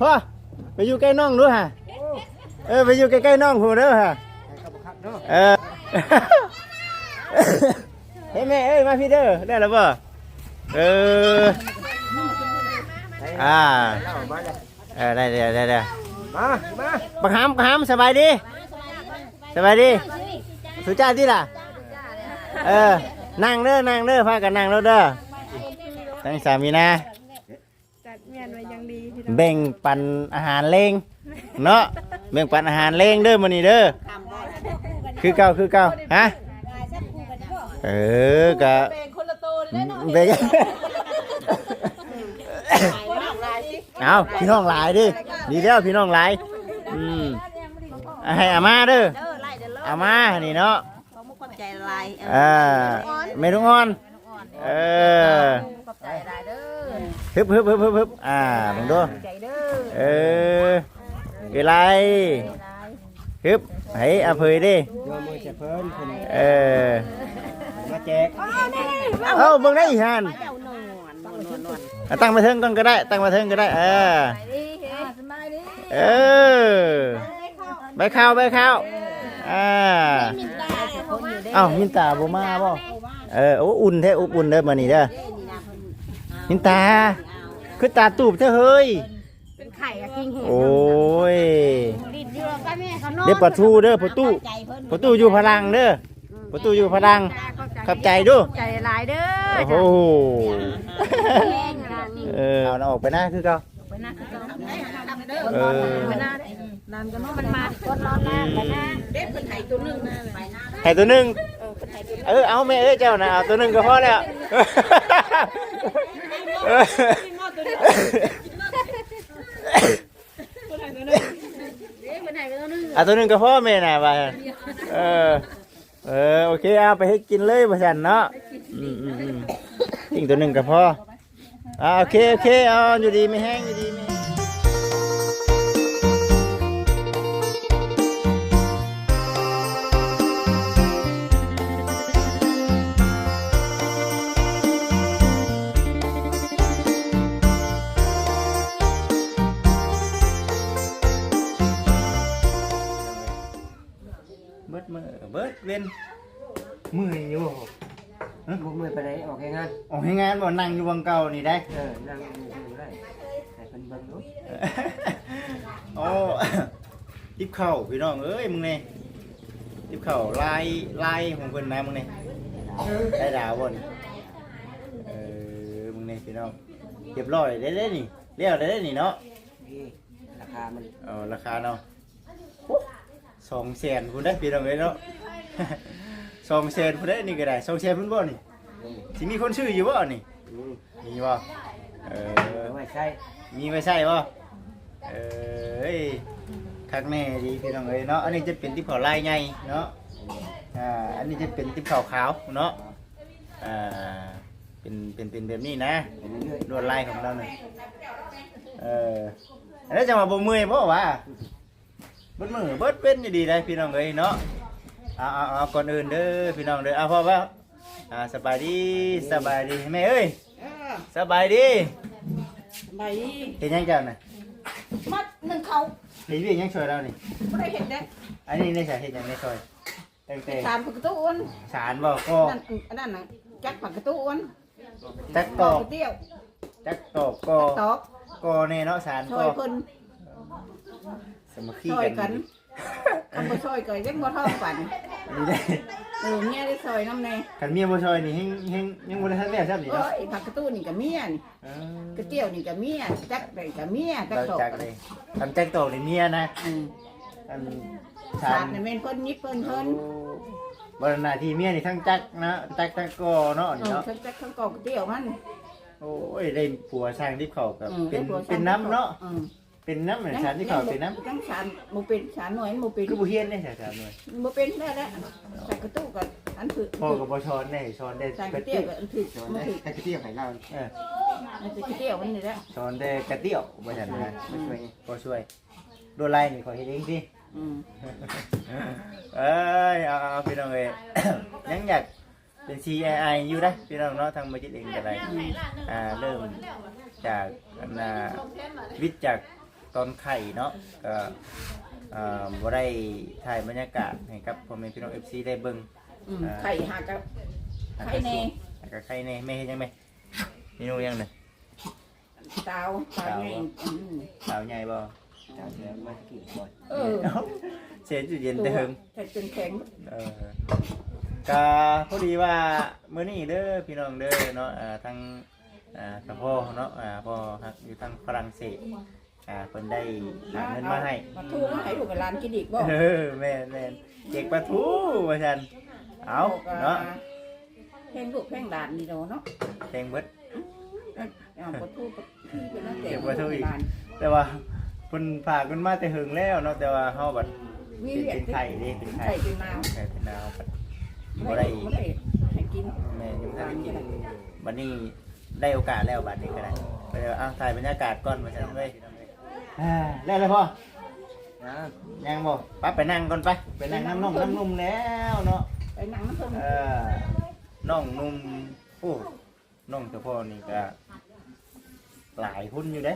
ພໍ່ ໄປຢູ່ໃກ້ນ້ອງດູຫາ. ເອີ ໄປຢູ່ໃກ້ໆນ້ອງພຸ້ນເດີຫາ. ເອີ ເຮີຍແມ່ເອີຍ ມາພີ້ເດີ. ໄດ້ແລ້ວບໍ່? ເອີ ອ່າ ເອີ ໄດ້ແລ້ວ ໄດ້ແລ້ວ. ມາ ມາ ບັກຫຳ ບັກຫຳ ສະບາຍດີ ສະບາຍດີ. ສຸຈ້າຕິລະ? ເອີ ນັ່ງເດີ ນັ່ງເດີ ພາກັນນັ່ງໂລດເດີ. ທັງສາມີນາ ຈັດແມ່ນໄວ້ຢ່າງດີພີ່ນ້ອງ ແບ່ງປັນອາຫານແລງເນາະ ແບ່ງປັນອາຫານແລງເດີມື້ນີ້ເດີ. ຄືເກົ່າ ຄືເກົ່າ ຮະ? ເອີ ກະ ແບ່ງຄົນລະໂຕເລີຍເນາະ ແບ່ງ ເອົາ ພີ່ນ້ອງຫຼາຍເດ້ ດີແລ້ວ ພີ່ນ້ອງຫຼາຍ. ອືມ ໃຫ້ອາມ່າເດີ ອາມ່ານີ້ເນາະ. ຂອບໃຈຫຼາຍ ເອີ ແມ່ລູກອ່ອນ ເອີ ຂອບໃຈຫຼາຍເດີ. ຮຶບ ຮຶບ ຮຶບ ຮຶບ ຮຶບ ອ່າ ເບິ່ງດູ ຂອບໃຈເດີ. ເອີ ເອີ ໄລ ຮຶບ ໃຫ້ອາເຜີຍເດ້ ເອີ ມາແຈກ. ເອົາ ເບິ່ງໄດ້ອີ່ຫັ້ນ ເອົາ ຕັ້ງມາເທິງກ່ອນກໍໄດ້ ຕັ້ງມາເທິງກໍໄດ້. ເອີ ເອີ ໃບເຂົ້າ ໃບເຂົ້າ ອ່າ ເອົ້າ ມິນຕາບໍ່ມາບໍ່? ເອີ ໂອ້ ອຸ່ນແທ້ ອົບອຸ່ນເດີມື້ນີ້ເດີ. ມິນຕາ ຄືຕາຕູບແທ້ເຮີ້ຍ ເປັນໄຂ້ກໍກິນແຮງ. ໂອ້ຍ ດິດຢູ່ກັບແມ່ເຂົານອນ ເດ້ປາທູເດີ ພໍ່ຕູ້ ພໍ່ຕູ້ຢູ່ພະລັງເດີ ພໍ່ຕູ້ຢູ່ພະລັງ. ຂອບໃຈດູ ຂອບໃຈຫຼາຍເດີ. ໂອ້ໂຫ ເອີ ເອົານະ ອອກໄປນາຄືເກົ່າ ໄປນາຄືເກົ່າ. ເອີ ໄປນາເດ້ ນານກໍນອນ ມັນມາ ຄົນນອນນາໄປນາ. ເດ້ ເພິ່ນໃຫ້ໂຕໜຶ່ງ ໃຫ້ໂຕໜຶ່ງ. ເອີ ເອົາແມ່ເອີຍ ເຈົ້ານະ ເອົາໂຕໜຶ່ງກໍພໍແລ້ວ. ເອົາໂຕໜຶ່ງກໍພໍແມ່ນະວ່າ. ເອີ ເອີ ໂອເຄ ເອົາໄປເຮັດກິນເລີຍວ່າຊັ້ນເນາະ. ອືມໆໆ ກິນໂຕໜຶ່ງກໍພໍ. ອ່າ ໂອເຄ ໂອເຄ ເອົາ ຢູ່ດີມີແຮງ ຢູ່ດີມີແຮງ. ເບິດມື້ເບິດເວັນ ເມື່ອຍຢູ່ບໍ່? ຮະ? ບໍ່ເມື່ອຍປານໃດ ອອກແຮງງານ. ອອກແຮງງານບໍ່? ນັ່ງຢູ່ບ່ອນເກົ່ານີ້ໄດ໋. ເອີ ນັ່ງຢູ່ນີ້ໄດ້ ໃຫ້ເພິ່ນເບິ່ງດູ. ໂອ້ ຕິບເຂົ້າພີ່ນ້ອງເອີຍ ມຶງແນ່ ຕິບເຂົ້າລາຍ ລາຍຂອງເພິ່ນນະ ມຶງແນ່ ໄດ້ດາວບໍ່ນີ້? ເອີ ມຶງແນ່ພີ່ນ້ອງ ຮຽບຮ້ອຍໄດ້ເດ້ນີ້ ແລ້ວໄດ້ເດ້ນີ້ເນາະ. ນີ້ລາຄາມັນ ເອີ ລາຄາເນາະ. ໂອ້ ສອງແສນພຸ້ນເດ້ພີ່ນ້ອງເອີຍເນາະ ສອງແສນພຸ້ນເດ້ນີ້ກໍໄດ້. ສອງແສນພຸ້ນບໍ່ນີ້? ອືມ ຊິມີຄົນຊື້ຢູ່ບໍ່ນີ້? ອືມ ມີບໍ່? ເອີ ເອົາໄວ້ໃຊ້ ມີໄວ້ໃຊ້ບໍ່? ເອີຍ ຄັກແນ່ດີພີ່ນ້ອງເອີຍເນາະ. ອັນນີ້ຈະເປັນຕິບເຂົ້າລາຍໃຫຍ່ເນາະ. ອ່າ ອັນນີ້ຈະເປັນຕິບເຂົ້າຂາວເນາະ. ອ່າ ເປັນ ເປັນ ເປັນແບບນີ້ນະ ເປັນເລື້ອຍໆ ລວດລາຍຂອງລາວນີ້. ເອີ ແລ້ວຈະວ່າບໍ່ເມື່ອຍບໍ່ຫວາ? ເບິດມື້ເບິດເວັນຢູ່ດີໄດ໋ພີ່ນ້ອງເອີຍເນາະ. ເອົາ ເອົາ ເອົາ ກ່ອນອື່ນເດີພີ່ນ້ອງເດີ ເອົາ ເພາະວ່າ ອ່າ ສະບາຍດີ ສະບາຍດີແມ່ເອີຍ. ເອີ ສະບາຍດີ ສະບາຍດີ. ເຮັດຫຍັງເຈົ້ານະ? ມາໜຶ້ງເຂົ້າ. ເຮັດວຽກຫຍັງຊ່ວຍລາວນີ້? ບໍ່ໄດ້ເຮັດເດ້. ອັນນີ້ໃນສາເຮັດຫຍັງໃນຊ່ອຍ? ຕັ້ງແຕ່ສານປາກກະຕູອັນ ສານບໍ່? ກໍນັ້ນ ອັນນັ້ນນະ ຈັກປາກກະຕູອັນ ຈັກຕອກ ຕອກກະຕຽວ ຈັກຕອກກໍ ຕອກ ກໍແນ່ເນາະ ສານ ຊ່ອຍເພິ່ນ ສາມັກຄີ ຊ່ອຍກັນ ກັນ ຄັນບໍ່ຊ່ອຍກໍຍັງບໍ່ທ້ອງປານນີ້. ເອີ ເມຍໄດ້ຊ່ອຍນຳແດ່. ຄັນເມຍບໍ່ຊ່ອຍນີ້ແຮງ ແຮງຍັງບໍ່ໄດ້ທັນແລ້ວຊ້ຳນີ້ເນາະ. ໂອ້ຍ ປາກກະຕູນີ້ກໍເມຍນີ້ ເອີ ກະຕຽວນີ້ກໍເມຍ ຈັກໄດ້ກໍເມຍ ຈັກຕອກກໍໄດ້. ຄັນຈັກຕອກນີ້ເມຍນະ. ອືມ ອັນສານນີ້ແມ່ນເພິ່ນຫຍິບເພິ່ນ ເພິ່ນ. ໂອ້ ບໍ່ໜ້າທີ່ເມຍນີ້ທັງຈັກນະ ຈັກທັງກໍເນາະ ນີ້ເນາະ. ເອີ ທັງຈັກທັງກໍກະຕຽວມັນ. ໂອ້ຍ ໄດ້ຜົວຊ່າງຕິບເຂົ້າກໍ ເອີ ເປັນ ໄດ້ຜົວຊ່າງ ເປັນນຳເນາະ. ເອີ ເປັນນຳ ເອີ ຊ່າງຕິບເຂົ້າເປັນນຳ. ຍັງ ຍັງຊ່າງບໍ່ເປັນ ຊ່າງໜ່ວຍມັນບໍ່ເປັນ. ຄືບໍ່ຮຽນເດ້ຊ່າງໜ່ວຍ? ມັນບໍ່ເປັນແທ້ແຫຼະ. ເອີ ຊ່າງກະຕຸກໍອັນຖືກ ພໍ່ກໍບໍ່ສອນເດ້ ສອນແຕ່ກະຕຽວ ກະຕິກ ກະອັນຖືກ ສອນແຕ່ກະຕຽວໃຫ້ລາວ. ເອີ ມັນຊິກະຕຽວມັນນີ້ແຫຼະ ສອນແຕ່ກະຕຽວວ່າຊັ້ນນະ. ອືມ ມາຊ່ວຍ ກໍຊ່ວຍ. ລວດລາຍນີ້ຂ້ອຍເຮັດເອງຕິ. ອືມ ເອີຍ ເອົາ ເອົາ ພີ່ນ້ອງເອີຍ ຍັງຢາກເປັນຊີໄອໄອຢູ່ເດ້ພີ່ນ້ອງເນາະ. ທາງບໍ່ຈິດເອງກໍໄດ້ ອ່າ ເລີ່ມຈາກ ອັນນ່າ ວິດຈາກ ຕອນໄຂ້ເນາະ ກໍ ເອີ່ ບໍ່ໄດ້ຖ່າຍບັນຍາກາດໃຫ້ກັບພໍ່ແມ່ພີ່ນ້ອງ ເອັຟຊີ ໄດ້ເບິ່ງ. ອືມ ອ່າ ໄຂ້ຫາກະ ຫາກະ ໄຂ້ແດ່ ຫາກະໄຂ້ແດ່. ແມ່ເຮັດຫຍັງແມ່? ເມນູຫຍັງນະ? ສາວ ສາວໃຫຍ່ ສາວບໍ່? ອືມ ສາວໃຫຍ່ບໍ່? ສາວໃຫຍ່ບໍ່? ເອີ ເຊັດຕູ້ເຢັນແຕ່ເຫິງ ໃສ່ເປັນແຂງ. ເອີ ກະພໍດີວ່າມື້ນີ້ເດີພີ່ນ້ອງເດີເນາະ ອ່າ ທາງ ອ່າ ສະພໍ່ເນາະ ອ່າ ພໍ່ຮັກຢູ່ທາງຝຣັ່ງເສດ ອ່າ ເພິ່ນໄດ້ຫາເງິນມາໃຫ້ ປາທູມາໃຫ້ລູກໃຫ້ຫຼານກິນອີກບໍ່? ເອີ ແມ່ນໆ ເຈັກປາທູວ່າຊັ້ນ. ເອົາເນາະ ແພງລູກແພງຫຼານນີ້ດອກເນາະ ແພງເບິດ. ອືມ ເອົາປາທູ ປາທູ ເກັບປາທູອີກ ແຕ່ວ່າເພິ່ນຝາກເງິນມາແຕ່ເຫິງແລ້ວເນາະ ແຕ່ວ່າເຮົາບັດ ມີ ເປັນ ວຽກ ເປັນໄຂ້ເດ້ ເປັນໄຂ້ ເປັນໄຂ້ເປັນໜາວ ເປັນໄຂ້ເປັນໜາວ ບັດບໍ່ໄດ້ ບໍ່ໄດ້ໃຫ້ກິນ. ແມ່ນ ຍັງບໍ່ທັນໄດ້ກິນ ບັດນີ້ ໄດ້ໂອກາດແລ້ວ ບັດນີ້ກໍໄດ້ ກໍເລີຍວ່າ ເອົາ ຖ່າຍບັນຍາກາດກ່ອນວ່າຊັ້ນເວີຍ. ອ່າ ແລ້ວແລ້ວບໍ່? ຍັງ ຍັງບໍ່? ໄປ ໄປນັ່ງກ່ອນໄປ ໄປນັ່ງນຳນ້ອງນຳໜຸ່ມແລ້ວເນາະ ໄປນັ່ງນຳເພິ່ນ. ເອີ ນ້ອງໜຸ່ມ ໂອ້ ນ້ອງສະພໍນີ້ກໍຫຼາຍຄົນຢູ່ເດ້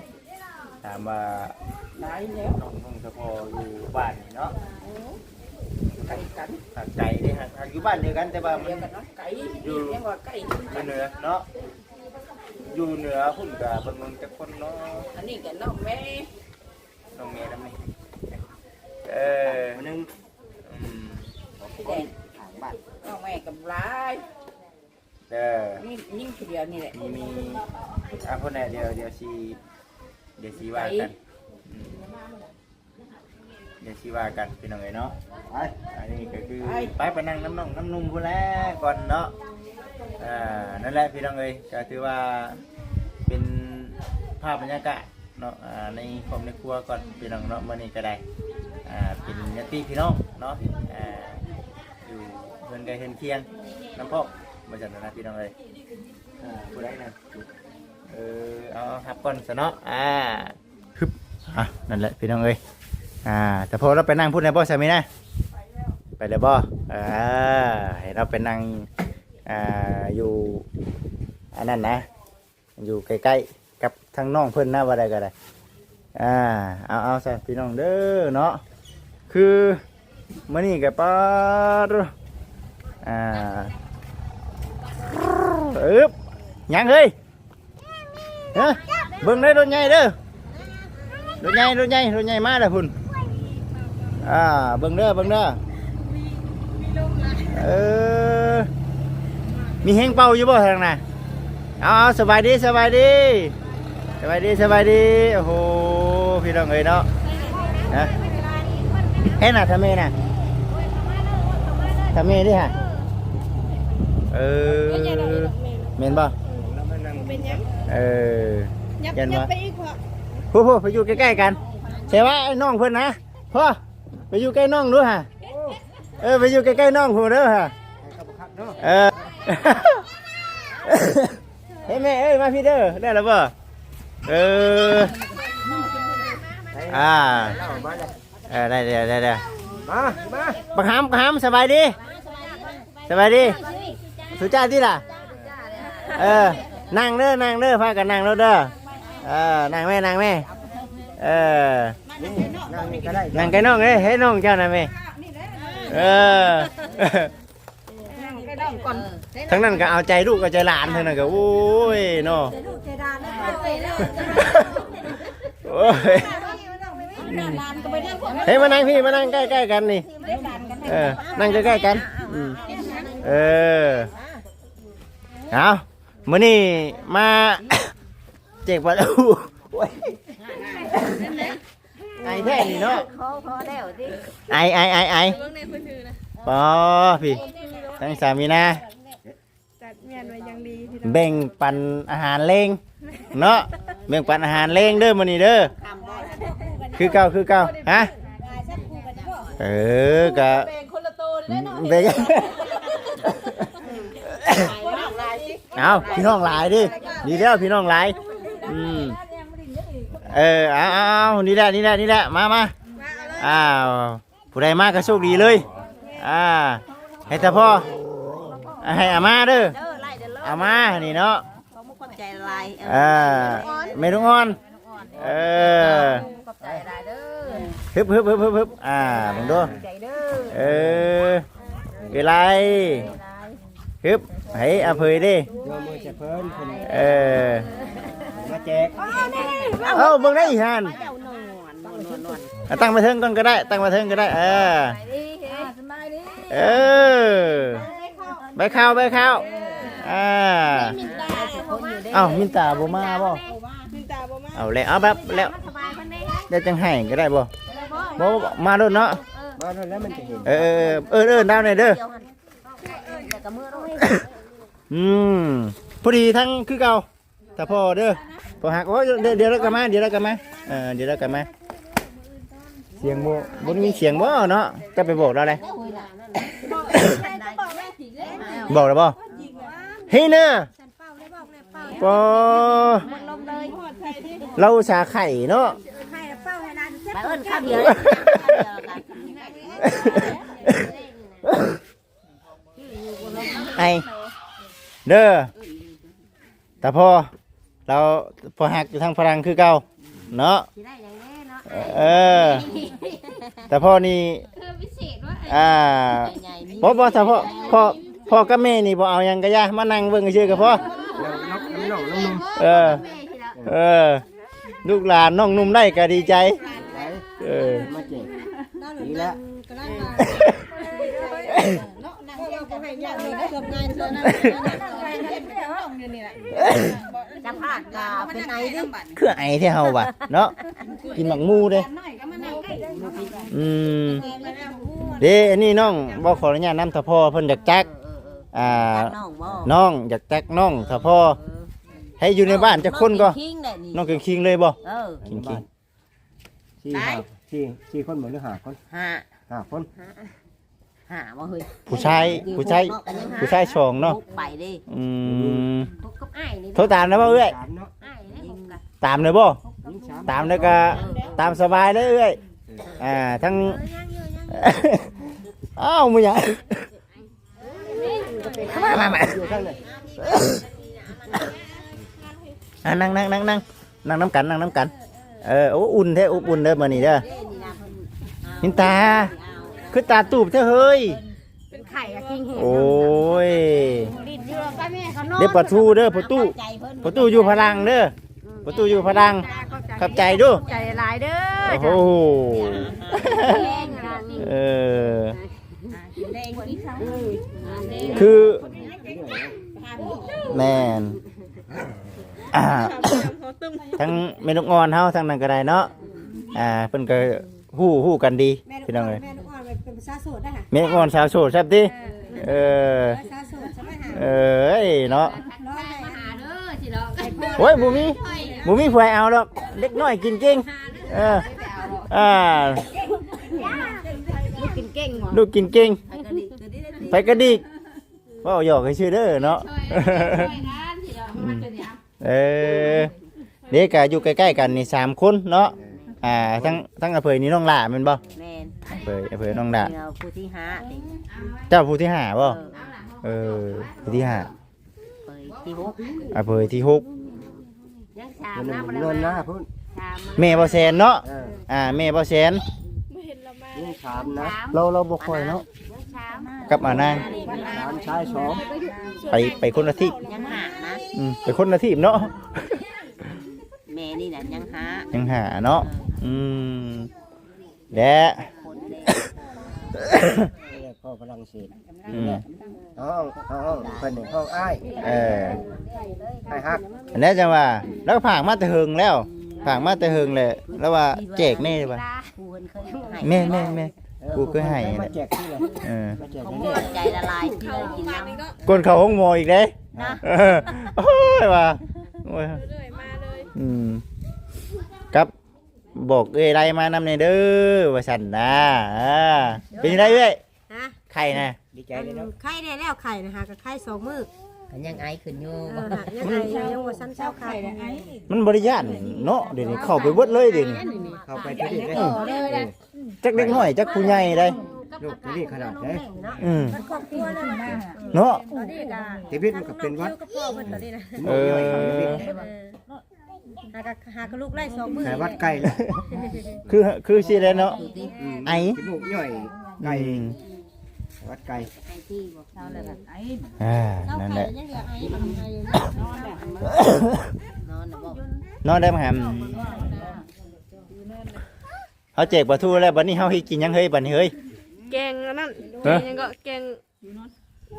ຖາມວ່າຫຼາຍແລ້ວ ນ້ອງ ນ້ອງສະພໍຢູ່ບ້ານນີ້ເນາະ. ໂອ້ ໃກ້ກັນ ຫາກໄກເດ້ ຫາກ ຫາກຢູ່ບ້ານດຽວກັນ ແຕ່ວ່າມັນ ດຽວກັນເນາະ ໄກ ຢູ່ ຍັງວ່າໄກ ຢູ່ເໜືອເນາະ ຢູ່ເໜືອພຸ້ນກໍເບິ່ງເບິ່ງຈັກຄົນເນາະ. ອັນນີ້ກໍນ້ອງແມ່ ນ້ອງແມ່ນຳນີ້ ເອີ ຜູ້ໜຶ່ງ ອືມ ສີແດງ ຂ້າງບ້ານ ນ້ອງແມ່ກໍຫຼາຍ. ເອີ ຍິງ ຍິງຜູ້ດຽວນີ້ແຫຼະ ມີ ມີ ອ່າ ພຸ້ນແຫຼະ ດຽວ ດຽວຊິ ດຽວຊິວ່າກັນ ໄປ ອືມ ດຽວຊິວ່າກັນພີ່ນ້ອງເອີຍເນາະ. ໄປ ອັນນີ້ກໍຄື ໄປ ໄປ ໄປນັ່ງນຳນ້ອງນຳໜຸ່ມພຸ້ນແຫຼະກ່ອນເນາະ. ອ່າ ນັ້ນແຫຼະພີ່ນ້ອງເອີຍ ກໍຖືວ່າເປັນພາບບັນຍາກາດ ເນາະ ອ່າ ໃນຄອບໃນຄົວກ່ອນພີ່ນ້ອງເນາະ. ມື້ນີ້ກໍໄດ້ ອ່າ ເປັນຍາດຕິພີ່ນ້ອງເນາະ ອ່າ ຢູ່ເຮືອນໃກ້ເຮືອນຄຽງນຳພ້ອມ ວ່າຊັ້ນນະພີ່ນ້ອງເອີຍ. ອ່າ ຜູ້ໃດນະ? ເອີ ເອົາ ເອົາ ຮັບກ່ອນຊະເນາະ. ອ່າ ຮຶບ ອ່ະ ນັ້ນແຫຼະພີ່ນ້ອງເອີຍ. ອ່າ ແຕ່ພໍລາວໄປນັ່ງພຸ້ນແລ້ວບໍ່ ສາມີນະ? ໄປແລ້ວບໍ່? ເອີ ໃຫ້ລາວໄປນັ່ງ ອ່າ ຢູ່ອັນນັ້ນນະ ຢູ່ໃກ້ໆກັບທາງນ້ອງເພິ່ນນະ ວ່າໄດ້ກໍໄດ້. ອ່າ ເອົາ ເອົາຊະພີ່ນ້ອງເດີເນາະ ຄືມື້ນີ້ກໍປາດ ອ່າ ອຶບ ຫຍັງເຮີ້ຍ? ຮະ ເບິ່ງເດີ ລົດໃຫຍ່ເດີ ລົດໃຫຍ່ ລົດໃຫຍ່ ລົດໃຫຍ່ມາແລ້ວພຸ້ນ. ອ່າ ເບິ່ງເດີ ເບິ່ງເດີ ເອີ ມີແຮງເປົ່າຢູ່ບໍ່ທາງໜ້າ? ເອົາ ເອົາ ສະບາຍດີ ສະບາຍດີ ສະບາຍດີ ສະບາຍດີ. ໂອ້ໂຫ ພີ່ນ້ອງເອີຍເນາະ ຮະ ເຫັນນະ ທາເມນະ ທາເມເດ້ຫະ. ເອີ ແມ່ນບໍ່? ເປັນຫຍັງ? ເອີ ຢ້ານວ່າ ໄປອີກ ພໍ່ ຜູ້ໆ ໄປຢູ່ໃກ້ໆກັນ ແຕ່ວ່າໄອ້ນ້ອງເພິ່ນນະ ພໍ່ ໄປຢູ່ໃກ້ນ້ອງດູຫະ. ເອີ ໄປຢູ່ໃກ້ໆນ້ອງພຸ້ນເດີຫະ. ເອີ ເຮີ້ຍແມ່ເອີຍ ມາພີ້ເດີ ໄດ້ແລ້ວບໍ່? ເອີ ອ່າ ເອີ ໄດ້ແລ້ວ ໄດ້ແລ້ວ ມາ ມາ ບັກຫຳ ບັກຫຳ ສະບາຍດີ ສະບາຍດີ ສຸຈ້າຕິລະ? ເອີ ນັ່ງເດີ ນັ່ງເດີ ພາກັນນັ່ງໂລດເດີ. ເອີ ນັ່ງແມ່ ນັ່ງແມ່ ເອີ ນີ້ ນັ່ງນີ້ກໍໄດ້ ນັ່ງໃກ້ນ້ອງເອີຍ ເຮັດນ້ອງເຈົ້ານະແມ່. ເອີ ທາງນັ້ນກໍເອົາໃຈລູກເອົາໃຈຫຼານ ທາງນັ້ນກໍ ໂອ້ຍເນາະ ໂອ້ຍ ເຮີ້ຍ ມານັ່ງພີ້ ມານັ່ງໃກ້ໆກັນນີ້ ເອີ ນັ່ງໃກ້ໆກັນ. ອືມ ເອີ ເອົາ ມື້ນີ້ມາ ເຈັກປາ ໂອ້ຍ ໄອແທ້ນີ້ເນາະ ພໍ ພໍແລ້ວຕິ ໄອ ໄອ ໄອ ໄອ ເບິ່ງແດ່ຄົນຖືນະ ປໍ ພີ້ ທັງສາມີນາ ຈັດແມ່ນໄວ້ຢ່າງດີພີ່ນ້ອງ ແບ່ງປັນອາຫານແລງເນາະ ແບ່ງປັນອາຫານແລງເດີມື້ນີ້ເດີ. ຄືເກົ່າ ຄືເກົ່າ ຮະ ເອີ ກະ ແບ່ງຄົນລະໂຕເລີຍເນາະ ແບ່ງ ເອົາ ພີ່ນ້ອງຫຼາຍເດ້ ດີແລ້ວ ພີ່ນ້ອງຫຼາຍ. ອືມ ເອີ ເອົາ ເອົາ ເອົາ ນີ້ແຫຼະ ນີ້ແຫຼະ ນີ້ແຫຼະ ມາ ມາ ອ້າວ ຜູ້ໃດມາກໍໂຊກດີເລີຍ. ອ່າ ໃຫ້ຕາພໍ່ ໃຫ້ອາມ່າເດີ ເດີ ໄລ່ເດີ ອາມ່ານີ້ເນາະ ຂອບໃຈຫຼາຍ ເອີ ແມ່ລູກອ່ອນ ເອີ ຂອບໃຈ ຮຶບໆໆໆ ອ່າ ເບິ່ງດູ ໃຈເດີ ເອີ ເວໄລ ຮຶບ ໃຫ້ອາເຜີຍເດ້ ເອີ ມາແຈກ ເອົ້າ ເບິ່ງໄດ້ຫັ້ນ ອ່ະ ຕັ້ງໄປເທິງກ່ອນກໍໄດ້ ຕັ້ງໄປເທິງກໍໄດ້ ເອີ ສະບາຍດີ ເອີ ໃບເຂົ້າ ໃບເຂົ້າ ອ່າ ເອົ້າ ມິນຕາບໍ່ມາບໍ່? ເອົາແລ້ວ ເອົາແບບແລ້ວ ດຽວຈັ່ງໃຫ້ກໍໄດ້ບໍ່? ບໍ່ ມາໂລດເນາະ ມາໂລດແລ້ວມັນຈະເຫັນ ເອີ ເອີ້ນ ເອີ້ນດາວແດ່ເດີ ອືມ ພໍດີທັງຄືເກົ່າ ຖ້າພໍເດີ ພໍຮັກ ໂອ້ຍ ດຽວ ດຽວລາວກໍມາ ດຽວລາວກໍມາ ເອີ ດຽວລາວກໍມາ ສຽງບໍ່ ບໍ່ໄດ້ຍິນສຽງບໍ່ເນາະ ຈະໄປບອກລາວແຫຼະ ບອກແລ້ວບໍ່? ເຮີຍເນີ ປໍ ລາວອຸດສາໄຂ້ເນາະ ໄປເອີ້ນຄຳດຽວ ໄອ ເດີ ຕາພໍ່ ລາວພໍ່ຮັກຢູ່ທາງຝຣັ່ງຄືເກົ່າເນາະ ຊິໄດ້ຫຍັງແດ່ເນາະ ເອີ ຕາພໍ່ນີ້ ຄືພິເສດວ່າ ອ່າ ບໍ່ ບໍ່ ຕາພໍ່ ພໍ່ ພໍ່ກັບແມ່ນີ້ບໍ່ເອົາຫຍັງກະຢ່າ ມານັ່ງເບິ່ງຊື່ກໍພໍ ເອີ ເອີ ລູກຫຼານນ້ອງໜຸ່ມໄດ້ກໍດີໃຈ ເອີ ມາເຈັບ ນີ້ແຫຼະ ກຳລັງວ່າ ເນາະ ນັ່ງເຮົາກໍໃຫ້ຍາກເລີຍ ເກືອບງ່າຍເທື່ອນັ້ນ ຈະພາດກໍເປັນໄອເດ້ ຄືໄອແທ້ເຮົາວ່າເນາະ ກິນໝາກໝູ່ເດ້ ອືມ ເດ້ ອັນນີ້ນ້ອງ ບໍ່ ຂໍອະນຸຍາດນຳ ຖ້າພໍ່ເພິ່ນຢາກຈັກ ອ່າ ນ້ອງ ຢາກຈັກນ້ອງ ຖ້າພໍ່ ໃຫ້ຢູ່ໃນບ້ານຈັກຄົນກໍ ນ້ອງກິນຄິງເລີຍບໍ່? ເອີ ກິນຄິງ ສີ່ ຫ້າ ສີ່ ສີ່ຄົນບໍ່ ຫຼື ຫ້າຄົນ? ຫ້າ ຫ້າຄົນ ຫ້າບໍ່ເຮີຍ ຜູ້ຊາຍ ຜູ້ຊາຍ ຜູ້ຊາຍສອງເນາະ ໄປເດ້ ອືມ ໂທຕາມໄດ້ບໍ່ເອື້ອຍ? ຕາມໄດ້ບໍ່? ຕາມແລ້ວກໍຕາມສະບາຍເດີເອື້ອຍ ອ່າ ທັງ ອ້າວ ບໍ່ຫຍັງ ມາ ມາ ມາ ອ່າ ນັ່ງ ນັ່ງ ນັ່ງ ນັ່ງ ນັ່ງນຳກັນ ນັ່ງນຳກັນ ເອີ ໂອ້ ອຸ່ນແທ້ ອົບອຸ່ນເດີມື້ນີ້ເດີ ມິນຕາ ຄືຕາຕູບແທ້ເຮີ້ຍ ເປັນໄຂ້ອະ ກິນແຮງ ໂອ້ຍ ເດ້ປາທູເດີ ພໍ່ຕູ້ ພໍ່ຕູ້ຢູ່ຝຣັ່ງເດີ ປະຕູຢູ່ຝຣັ່ງ ຂອບໃຈດູ ຂອບໃຈຫຼາຍເດີ ໂອ້ໂຫ ເອີ ຄື ແມ່ນ ອ່າ ທັງແມ່ລູກອ່ອນເຮົາ ທັງນັ້ນກໍໄດ້ເນາະ ອ່າ ເພິ່ນກໍຮູ້ ຮູ້ກັນດີ ພີ່ນ້ອງເອີຍ ແມ່ລູກອ່ອນເປັນສາວໂສດໄດ໋ຫະ ແມ່ລູກອ່ອນສາວໂສດຊ້ຳຕິ ເອີ ເອີ ສາວໂສດ ເອີຍເນາະ ມາຫາເດີຊິເນາະ ໂອ້ຍ ບໍ່ມີ ບໍ່ມີໃຜເອົາດອກ ເດັກນ້ອຍກິນເກັ່ງ ເອີ ອ່າ ລູກກິນເກັ່ງ ລູກກິນເກັ່ງ ໃຜກະດິກ ເວົ້າຫຍອກຊື່ໆເດີເນາະ ເອີ ເດ້ກະຢູ່ໃກ້ໆກັນນີ້ສາມຄົນເນາະ ອ່າ ທັງ ທັງອາເຜີຍນີ້ນ້ອງຫຼ້າແມ່ນບໍ່? ແມ່ນ ອາເຜີຍ ອາເຜີຍນ້ອງຫຼ້າ ຜູ້ທີຫ້າ ເຈົ້າຜູ້ທີຫ້າບໍ່? ເອີ ເອີ ຜູ້ທີຫ້າ ອາເຜີຍທີຫົກ ອາເຜີຍທີຫົກ ຍັງສາມນະ ເງິນໜ້າພຸ້ນ ແມ່ບໍ່ແສນເນາະ ເອີ ອ່າ ແມ່ບໍ່ແສນ ຍັງສາມນະ ລາວ ລາວບໍ່ຄ່ອຍເນາະ ກັບອານາງ ສາມຊາຍສອງ ໄປ ໄປຄົນລະທີບ ຍັງຫ້ານະ ອືມ ໄປຄົນລະທີບເນາະ ແມ່ນີ້ນະຍັງຫ້າ ຍັງຫ້າເນາະ ເອີ ອືມ ແລະ ພໍ່ຝຣັ່ງເສດ ອືມ ຫ້ອງ ຫ້ອງ ເພິ່ນຫ້ອງອ້າຍ ເອີ ອ້າຍຮັກ ອັນນັ້ນຈັ່ງວ່າ ລາວຝາກມາແຕ່ເຫິງແລ້ວ ຝາກມາແຕ່ເຫິງແຫຼະ ລາວວ່າແຈກແນ່ວ່າ ແມ່ນໆໆ ຜູ້ເຄີຍໃຫ້ ມາແຈກທີ່ລະ ເອີ ມາແຈກໃນນີ້ ໃຈລະລາຍ ກິນນຳ ກ່ອນເຂົ້າໂຮງໝໍອີກເດ້ ນະ ເອີ ໂອ້ຍວ່າ ໂອ້ຍ ເລື້ອຍມາເລີຍ ອືມ ກັບ ບອກເອື້ອຍໄລມານຳແດ່ເດີ ວ່າຊັ້ນນາ ເປັນຈັ່ງໃດເອື້ອຍ? ຮະ? ໄຂ້ນະ ດີໃຈເລີຍເນາະ ໄຂ້ແດ່ແລ້ວ ໄຂ້ນະ ຫາກະໄຂ້ສອງມື້ ກໍຍັງໄອຂຶ້ນຢູ່ ເອີ ຫາກຍັງໄອຢູ່ ຍັງບໍ່ທັນເຊົາໄຂ້ ມັນບໍ່ໄດ້ຢ້ານເນາະ ດຽວນີ້ເຂົ້າໄປເບິດເລີຍ ດຽວນີ້ ເຂົ້າໄປ ເອີ ຈັກເດັກນ້ອຍຈັກຜູ້ໃຫຍ່ໃດ໋ ໂລກນີ້ຂະໜາດໃດ ອືມ ເນາະ ເດວິດມັນກໍເປັນຫວັດ ເອີ หากะ หากะลูกไล่สองมื้อ ไข้หวัดไก่แล้ว คือ คือสิแหละเนาะ อืม ไอ ขี้มูกย่อย ไก่ อืม ไข้หวัดไก่ ไอที่บอกเช้าแล้วแบบไอ อ่า เช้า นั่นแหละ ไข้ยังเหลือไอ มันไออยู่นะ นอนแบบ นอนนะบอก นอนได้บ่แหม เฮาแจกปลาทูแล้ว บัดนี้เฮาเฮ็ดกินหยังเฮ้ย บัดนี้เฮ้ย แกงอันนั้น ฮะ แกงหยังก็แกง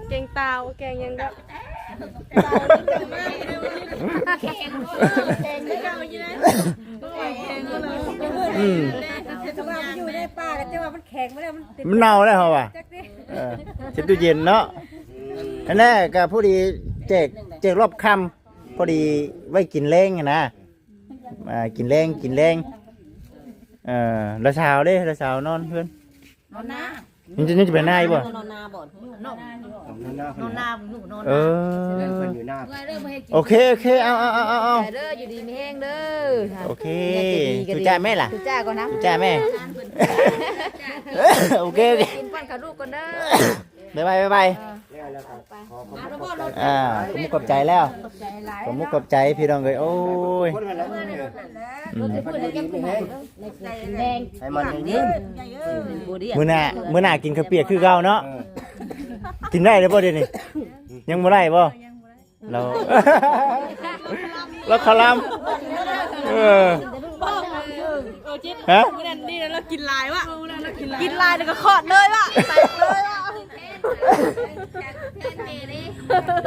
แกงตาว แกงหยังก็ แกง แกงก็เอาอยู่นะ อืม แต่ว่ามันอยู่ในป่า แต่ว่ามันแข็งไปแล้ว มันติด มันเน่าแล้วเฮาว่า จักสิ เออ เช็ดตู้เย็นเนาะ อันนั้นก็พอดีแจก แจกรอบค่ำ พอดีไว้กินแลงหั้นนะ อ่า กินแลง กินแลง เอ่อ ละสาวเด้ ละสาวนอนเฮือน นอนนา มันจะ มันจะไปนาอีกบ่ นอนนาบ่ นอนนา นอนนา นอนนา ลูกนอนนา เออ เพิ่นอยู่นา โอเค โอเค เอา เอา เอา เอา เอา ใจเด้อ อยู่ดีมีแฮงเด้อ โอเค อยากจะดีก็ดี ทุจ้าแม่ล่ะ ทุจ้าก่อนนะ ทุจ้าแม่ โอเค โอเค กินป้อนข้าวลูกก่อนเด้อ บ๊ายบาย บ๊ายบาย เออ แล้ว แล้วครับ ขอ ขอบคุณ ขอบใจ อ่า ขอบคุณ ขอบใจแล้ว ขอบใจหลาย ขอบคุณ ขอบใจพี่น้องเอ้ย โอ้ย คนละ อืม ให้มันยืน มื้อหน้า มื้อหน้ากินข้าวเปียกคือเก่าเนาะ เออ กินได้หรือบ่เดี๋ยวนี้ ยังบ่ได้บ่ เรา เราคลำ เออ ฮะ มื้อนั้นนี่เรากินหลายวะ มื้อนั้นเรากินหลาย กินหลายแล้วก็คลอดเลยวะ แตกเลยวะ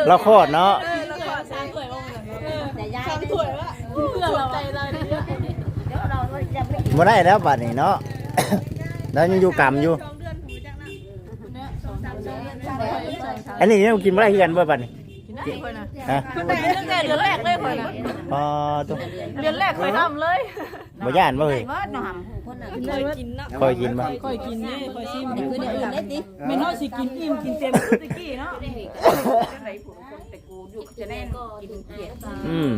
เราคลอดเนาะ เออ เราคลอดสามถ้วยองค์ เออ สามถ้วยวะ เพื่อเราใจเราเนี่ย บ่ได้แล้วบัดนี้เนาะ แล้วยังอยู่กำอยู่ อันนี้ยังกินบ่ได้คือกันบ่บัดนี้ กินได้ข่อยนะ ฮะ ตั้งแต่ ตั้งแต่เดือนแรกเลยข่อยนะ อ๋อ ตัว เดือนแรกข่อยทำเลย บ่ย่านบ่เฮ้ย ได้เบิดเนาะ เคยกินเนาะ เคยกินบ่ ข่อยกินนี่ ข่อยชิม คือได้อื่นได้ติ แม่นเฮาสิกินอิ่มกินเต็มคือตะกี้เนาะ อืม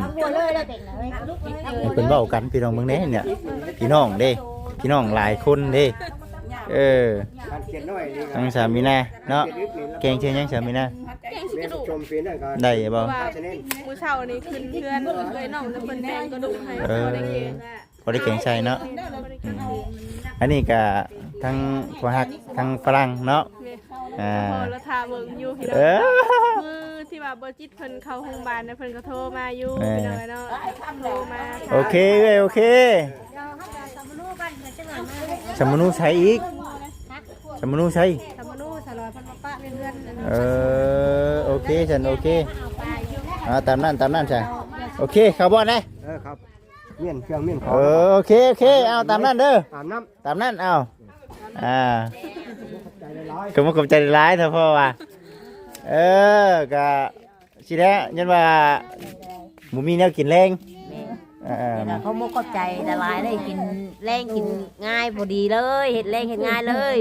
เพิ่นเว้ากันพี่น้องเบิ่งแหน่เนี่ย พี่น้องเด้ พี่น้องหลายคนเด้ เออ ทางสามีนาเนาะ แกงเชื่อยังสามีนา แกงสิกระดูก ได้บ่ เพราะว่ามื้อเช้านี้ขึ้นเฮือนเอื้อยน้องแล้วเพิ่นแบ่งกระดูกให้ เออ พอได้แกง พอได้แกงใส่เนาะ อืม อันนี้ก็ทั้งผัวฮักทั้งฝรั่งเนาะ แม่น อ่า พอเราถ่าเบิ่งอยู่พี่น้อง เออ มื้อที่ว่าบ่จิตเพิ่นเข้าโรงพยาบาลนะ เพิ่นก็โทรมาอยู่ แม่น พี่น้องเนาะ โทรมา โอเคเอ้ย โอเค สมมนุใส่อีก สมมนุใส่ สมมนุสลอยเพิ่นมาปะในเฮือน เออ โอเคซั่น โอเค อ่า ตามนั้น ตามนั้นซั่น โอเค เข้าบ่อนนะ เออ ครับ เมียนเครื่องเมียนของ เออ โอเค โอเค เอาตามนั้นเด้อ อาบน้ำ ตามนั้น เอา อ่า ขอบใจหลายๆ ขอบคุณ ขอบใจหลายๆ เถอะพ่อว่า เออ ก็สิแหละ ยันว่าบ่มีแนวกินแลง แม่น เออ แล้วก็ขอบมุกขอบใจหลายๆ ได้กินแลงกินง่ายพอดีเลย เฮ็ดแลงเฮ็ดง่ายเลย